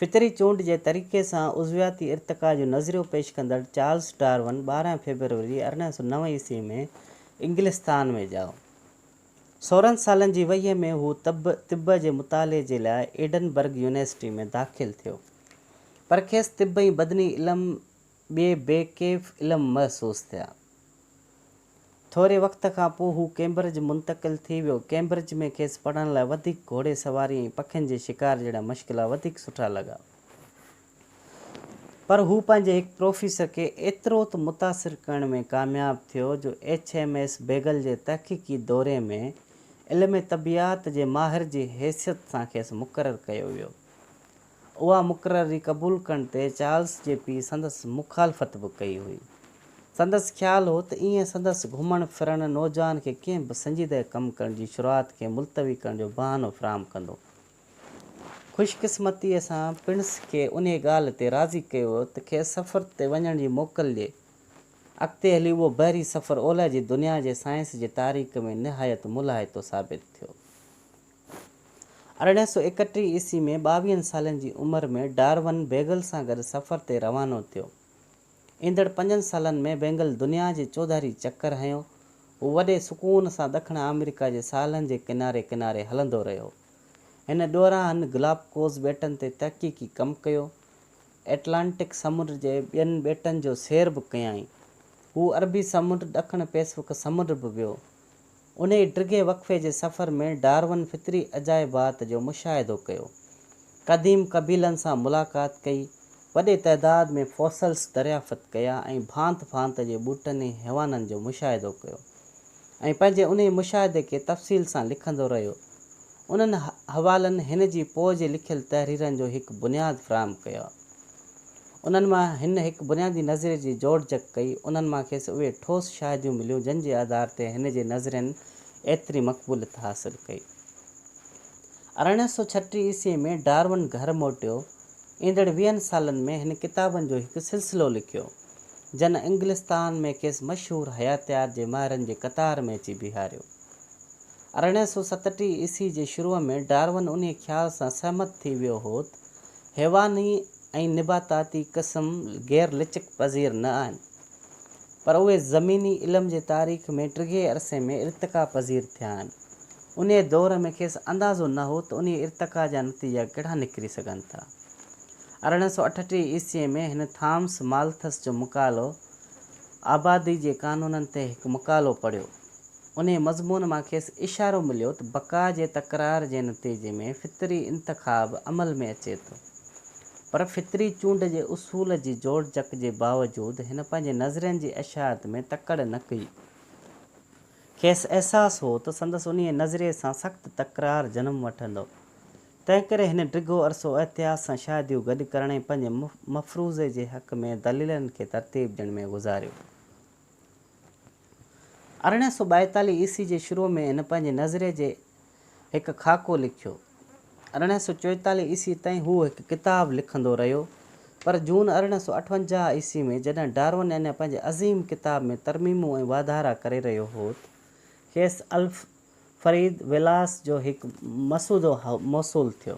فطري چونڊ جي طريقي سان عضوياتي ارتقا جو نظريو پيش ڪندڙ چارلس ڊارون 12 فيبروري 1809 عيسوي ۾ انگلستان ۾ ڄائو. 16 سالن جي وهيء ۾ هو طب طب جي مطالعي جي لاء ايڊنبرگ يونيورسٽي ۾ داخل ٿيو. پر کيس طب ۽ بدني علم ٻئي بي ڪيف علم محسوس ٿيا. ٿوري وقت کان پوء هو ڪئمبرج منتقل ٿي ويو. ڪئمبرج ۾ کيس پڙهڻ لاء وڌيڪ گهوڙي سواري ۽ پکين جي شڪار جهڙا مشغلا وڌيڪ سٺا لڳا. پر هو پنهنجي هڪ پروفيسر کي ايترو ته متاثر ڪرڻ ۾ ڪامياب ٿيو جو ايڇ ايم ايس بيگل جي تحقيقي دوري ۾ علم طبعيات جي ماهر جي حيثيت سان کيس مقرر ڪيو ويو. اها مقرري قبول ڪرڻ تي چارلس جي پيء سندس مخالفت به ڪئي هئي. سندس خيال هو ته ائين سندس گهمڻ ڦرڻ نوجوان کي ڪنهن به سنجيده ڪم ڪرڻ جي شروعات کي ملتوي ڪرڻ جو بهانو فراهم ڪندو. خوش قسمتيء سان پڻس کي انهيء ڳالهه تي راضي ڪيو ويو ته کيس سفر تي وڃڻ جي موڪل ڏئي. اڳتي هلي اهو بحري سفر اولهه جي دنيا جي سائنس جي تاريخ ۾ نهايت ملهائتو ثابت ٿيو. 1831 عيسوي ۾ ٻاويهن سالن جي عمر ۾ ڊارون بيگل سان گڏ سفر تي روانو ٿيو. ايندڙ پنجن سالن ۾ بينگل دنيا جي چوڌاري چڪر هنيو. هو وڏي سڪون سان ڏکڻ آمريڪا جي ساحلن جي ڪناري ڪناري هلندو رهيو. هن ڏورانهن گلاپگوز ٻيٽن تي تحقيقي ڪم ڪيو. ائٽلانٽڪ سمنڊ جي ٻين ٻيٽن جو سير به ڪيائين. هو عربي سمنڊ، ڏکڻ پئسفڪ سمنڊ به ويو. انهيء ڊگهي وقفي جي سفر ۾ ڊارون فطري عجائبات جو مشاهدو ڪيو، قديم قبيلن سان ملاقات ڪئي، وڏي تعداد ۾ فوسلز دريافت ڪيا ۽ ڀانت ڀانت جي ٻوٽن ۽ حيوانن جو مشاهدو ڪيو ۽ پنهنجي انهيء مشاهدي کي تفصيل سان لکندو رهيو. انهن حوالن هن جي پوء جي لکيل تحريرن جو هڪ بنياد فراهم ڪيو. انهن مان هن هڪ بنيادي نظريي جي جوڙجڪ ڪئي. انهن مان کيس اهي ٺوس شاهديون مليون، جن جي آڌار تي هن جي نظرين ايتري مقبوليت حاصل ڪئي. 1836 عيسويء ۾ ڊارون گهر موٽيو. ايندڙ ويهن سالن ۾ هن ڪتابن جو هڪ سلسلو لکيو، جن انگلستان ۾ کيس مشهور حياتيات جي ماهرن جي قطار ۾ اچي بيهاريو. 1837 عيسوي جي شروع ۾ ڊارون انهيء خيال سان سهمت ٿي ويو هو ته حيواني ۽ نباتاتي قسم غير لچڪ پذير نه آهن، پر اهي زميني علم جي تاريخ ۾ ڊگهي عرصي ۾ ارتقا پذير ٿيا آهن. انهيء دور ۾ کيس اندازو نه هو ته انهيء ارتقا جا نتيجا ڪهڙا نڪري سگهن ٿا. 1838 عيسويء ۾ هن ٿامس مالٿس جو مقالو آبادي جي قانونن تي هڪ مقالو پڙهيو. انهيء مضمون مان کيس اشارو مليو ته بقا جي تڪرار جي نتيجي ۾ فطري انتخاب عمل ۾ اچي ٿو. پر فطري چونڊ جي اصول جي جوڙجڪ جي باوجود هن پنهنجي نظرين جي اشاعت ۾ تڪڙ نه ڪئي. کيس احساس هو ته سندس انهيء نظريي سان سخت تڪرار جنم وٺندو. تنهنڪري هن ڊگهو عرصو احتياط سان شاهديون گڏ ڪرڻ ۽ پنهنجي مفروضي جي حق ۾ دليلن کي ترتيب ڏيڻ ۾ گذاريو. 1842 عيسوي جي شروع ۾ هن پنهنجي نظريي جي هڪ خاڪو لکيو. 1844 عيسوي تائين هو هڪ ڪتاب لکندو رهيو، پر جون 1858 عيسوي ۾ جڏهن ڊارون اڃا پنهنجي عظيم ڪتاب ۾ ترميمون ۽ واڌارا ڪري رهيو هو ته کيس الف فريد ويلاس جو هڪ مسودو موصول ٿيو.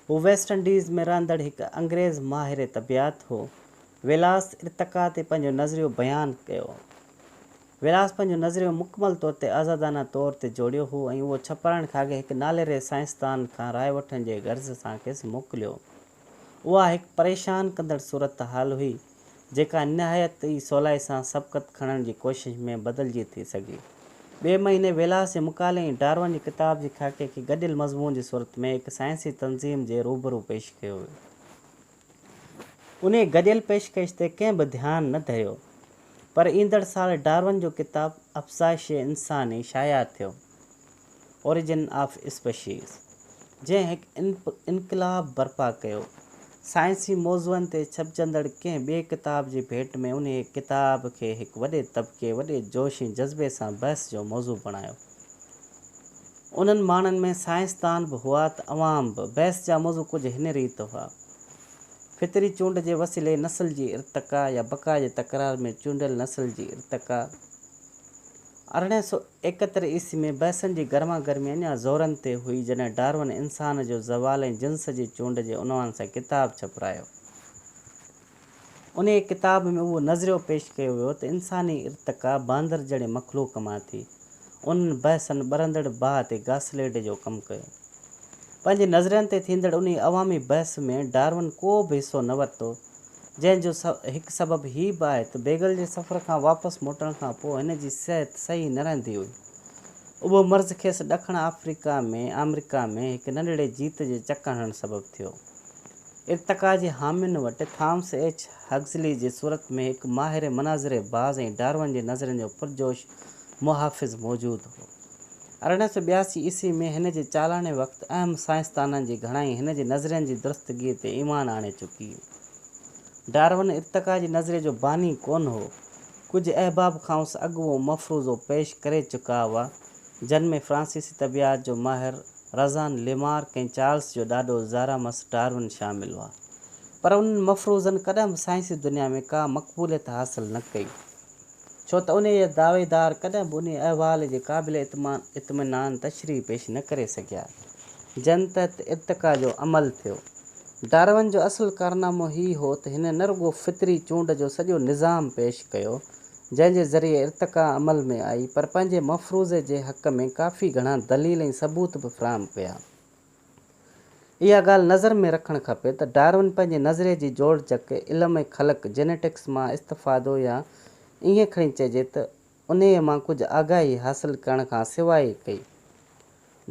هو ويسٽ انڊيز ۾ رهندڙ هڪ انگريز ماهر طبعيات هو. ويلاس ارتقا تي پنهنجو نظريو بيان ڪيو. ويلاس پنهنجو نظريو مڪمل طور تي آزادانه طور تي جوڙيو هو ۽ اهو ڇپرائڻ کان اڳ هڪ ناليري سائنسدان کان راء وٺڻ جي غرض سان کيس موڪليو. اها هڪ پريشان ڪندڙ صورتحال هئي، جيڪا نهايت ئي سولائي سان سبقت کڻڻ جي ڪوشش ۾ بدلجي ٿي سگهي. ٻئي مهيني ويلاس جي مقالي ۽ ڊارون جي ڪتاب جي خاڪي کي گڏيل مضمون جي صورت ۾ هڪ سائنسي تنظيم جي روبرو پيش ڪيو ويو. انهيء گڏيل پيشڪش تي ڪنهن به ڌيان نه ڌريو، پر ايندڙ سال ڊارون جو ڪتاب افزائش انساني شايع ٿيو. Origin of Species، جنهن هڪ انقلاب برپا ڪيو. سائنسي موضوعن تي ڇپجندڙ ڪنهن ٻئي ڪتاب جي ڀيٽ ۾ انهيء ڪتاب کي هڪ وڏي طبقي وڏي جوش ۽ جذبي سان بحث جو موضوع بڻايو. انهن ماڻهن ۾ سائنسدان به هئا ته عوام به. بحث جا موضوع ڪجهه هن ريت هئا. فطري چونڊ جي وسيلي نسل جي ارتقا يا بقا جي تڪرار ۾ چونڊيل نسل جي ارتقا. 1871 عيسوي ۾ بحثن جي گرما گرمي اڃا زورن تي هئي، جڏهن ڊارون انسان جو زوال ۽ جنس جي چونڊ جي عنوان سان ڪتاب ڇپرايو. انهيء ڪتاب ۾ اهو نظريو پيش ڪيو ويو ته انساني ارتقا باندر جهڙي مخلوق مان ٿي. انهن بحثن ٻرندڙ باهه تي گاسليٽ جو ڪم ڪيو. پنهنجي نظرين تي ٿيندڙ انهيء عوامي بحث ۾ ڊارون ڪو به حصو نه ورتو. جنهن جو هڪ سبب هي به آهي ته بيگل جي سفر کان واپس موٽڻ کان پوء هن جي صحت صحيح نه رهندي هئي. اهو مرض کيس ڏکڻ آفريڪا ۾ آمريڪا ۾ هڪ ننڍڙي جيت جي چڪ هڻڻ سبب ٿيو. ارتقا جي حامين وٽ ٿامس ايڇ هگزلي جي صورت ۾ هڪ ماهر مناظري باز ۽ ڊارون جي نظرين جو پرجوش محافظ موجود هو. 1882 عيسوي ۾ هن جي چالاڻي وقت اهم سائنسدانن جي گهڻائي هن جي نظرين جي درستگيء تي ايمان آڻي چڪي هئي. ڊارون ارتقا جي نظريي جو باني ڪونه هو. ڪجهه احباب کانئس اڳ اهو مفروضو پيش ڪري چڪا هئا، جن ۾ فرانسيسي طبعيات جو ماهر رزان ليمارڪ ۽ چارلس جو ڏاڏو زارامس ڊارون شامل هئا. پر انهن مفروضن ڪڏهن به سائنسي دنيا ۾ ڪا مقبوليت حاصل نه ڪئي. ڇو ته انهيء جا دعويدار ڪڏهن به انهيء احوال جي قابل اطمينان تشريح پيش نه ڪري سگهيا، جن تحت ارتقا جو عمل ٿيو. ڊارون جو اصل ڪارنامو هي هو ته هن نه رڳو فطري چونڊ جو سڄو نظام پيش ڪيو، جنهن جي ذريعي ارتقا عمل ۾ آئي، پر پنهنجي مفروضي جي حق ۾ ڪافي گهڻا دليل ۽ ثبوت به فراهم ڪيا. اها ڳالهه نظر ۾ رکڻ کپي ته ڊارون پنهنجي نظريي جي جوڙجڪ علم خلق، Genetics، مان استفادو يا ائين کڻي چئجي ته انهيء مان ڪجهه آگاهي حاصل ڪرڻ کان سواء ئي ڪئي.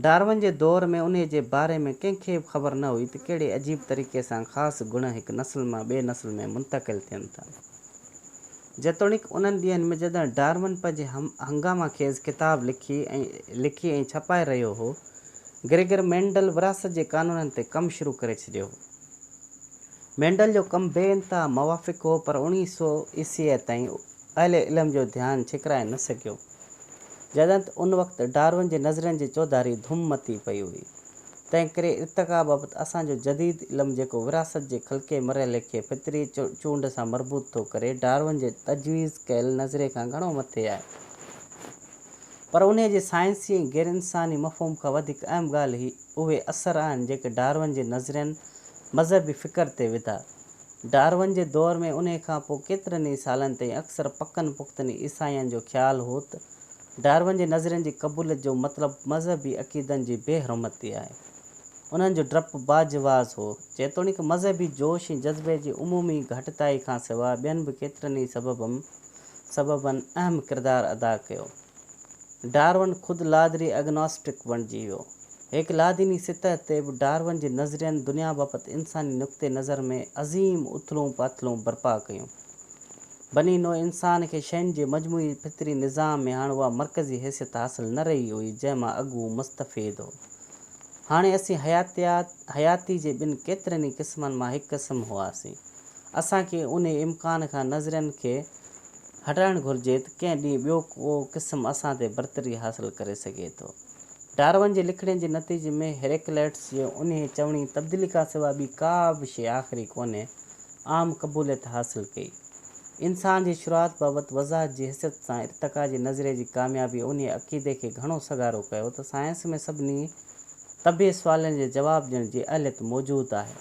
ڊارون جي دور ۾ انهيء جي باري ۾ ڪنهن کي به خبر نه هئي ته ڪهڙي عجيب طريقي سان خاص گڻ هڪ نسل مان ٻئي نسل ۾ منتقل ٿين ٿا. جيتوڻيڪ انهن ڏينهن ۾ جڏهن ڊارون پنهنجي هنگامه خيز ڪتاب لکي ۽ ڇپائي رهيو هو، گريگر مينڊل وراثت جي قانونن تي ڪم شروع ڪري ڇڏيو هو. مينڊل جو ڪم بي انتها موافق هو پر اوڻيهه سو عيسويء تائين اهل علم جو ڌيان ڇڪرائي نه سگهيو. جڏهن ته ان وقت ڊارون جي نظرين جي چوڌاري ڌوم متي پئي هئي. تنهنڪري ارتقا بابت اسان جو جديد علم جيڪو وراثت جي خلقي مرحلي کي فطري چونڊ سان مربوط ٿو ڪري، ڊارون جي تجويز ڪيل نظريي کان گهڻو مٿي آهي. پر انهيء جي سائنسي ۽ غير انساني مفهوم کان وڌيڪ اهم ڳالهه هي اهي اثر آهن جيڪي ڊارون جي نظرين مذهبي فڪر تي وڌا. ڊارون جي دور ۾ انهيء کان پوء ڪيترن ئي سالن تائين اڪثر پڪن پختن عيسائين جو خيال هو ته ڊارون جي نظرين جي قبوليت جو مطلب مذهبي عقيدن جي بي حرمتي آهي. انهن جو ڊپ باجواز هو. جيتوڻيڪ مذهبي جوش ۽ جذبي جي عمومي گهٽتائي کان سواء ٻين به ڪيترن ئي سببن اهم ڪردار ادا ڪيو. ڊارون خود لادري Agnostic بڻجي ويو. هڪ لاديني سطح تي به ڊارون جي نظرين دنيا بابت انساني نقطي نظر ۾ عظيم اٿلون پاٿلون برپا ڪيون. بني نوع انسان کي شين جي مجموعي فطري نظام ۾ هاڻ اها مرڪزي حيثيت حاصل نه رهي هئي، جنهن مان اڳ هو مستفيد هو. هاڻي اسين حياتيات، حياتي جي ٻن ڪيترن ئي قسمن مان هڪ قسم هئاسين. اسان کي انهي امڪان کان نظرين کي هٽائڻ گهرجي ته ڪنهن ڏينهن ٻيو ڪو قسم اسان تي برتري حاصل ڪري سگهي ٿو. ڊارون جي لکڻين جي نتيجي ۾ هيريڪليٽس جي انهي چوڻي تبديلي کان سواء ٻي ڪا به شيء آخري ڪونهي، عام قبوليت حاصل ڪئي. انسان جي شروعات بابت وضاحت جي حيثيت سان ارتقا جي نظريي جي ڪاميابيء انهيء عقيدي کي گهڻو سگهارو ڪيو ته سائنس ۾ سڀني طبعي سوالن جي جواب ڏيڻ جي اهليت موجود آهي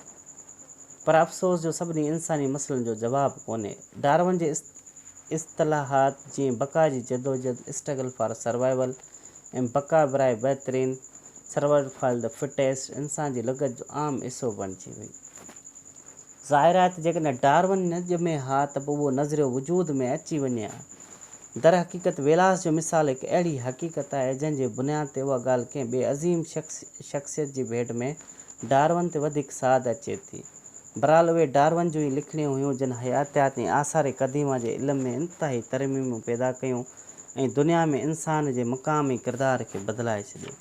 پر افسوس جو سڀني انساني مسئلن جو جواب ڪونهي. ڊارون جي اصطلاحات جيئن بقا جي جدوجھد، Struggle for Survival، ۽ بقا براء بهترين، Survival for the Fittest، انسان جي لغت جو عام حصو بڻجي وئي. ظاهر آهي ته جيڪڏهن ڊارون نه ڄمي ها ته به اهو نظريو وجود ۾ اچي وڃي ها. درحقيقت ويلاس جو مثال هڪ اهڙي حقيقت آهي جنهن جي بنياد تي اها ڳالهه ڪنهن ٻئي عظيم شخصيت جي ڀيٽ ۾ ڊارون تي وڌيڪ سعد اچي ٿي. بھرحال اهي ڊارون جون ئي لکڻيون هيون جن حياتيات ۽ آثار قديمه جي علم ۾ انتهائي ترميمون پيدا ڪيون ۽ دنيا ۾ انسان جي مقام ۽ ڪردار کي بدلائي ڇڏيو.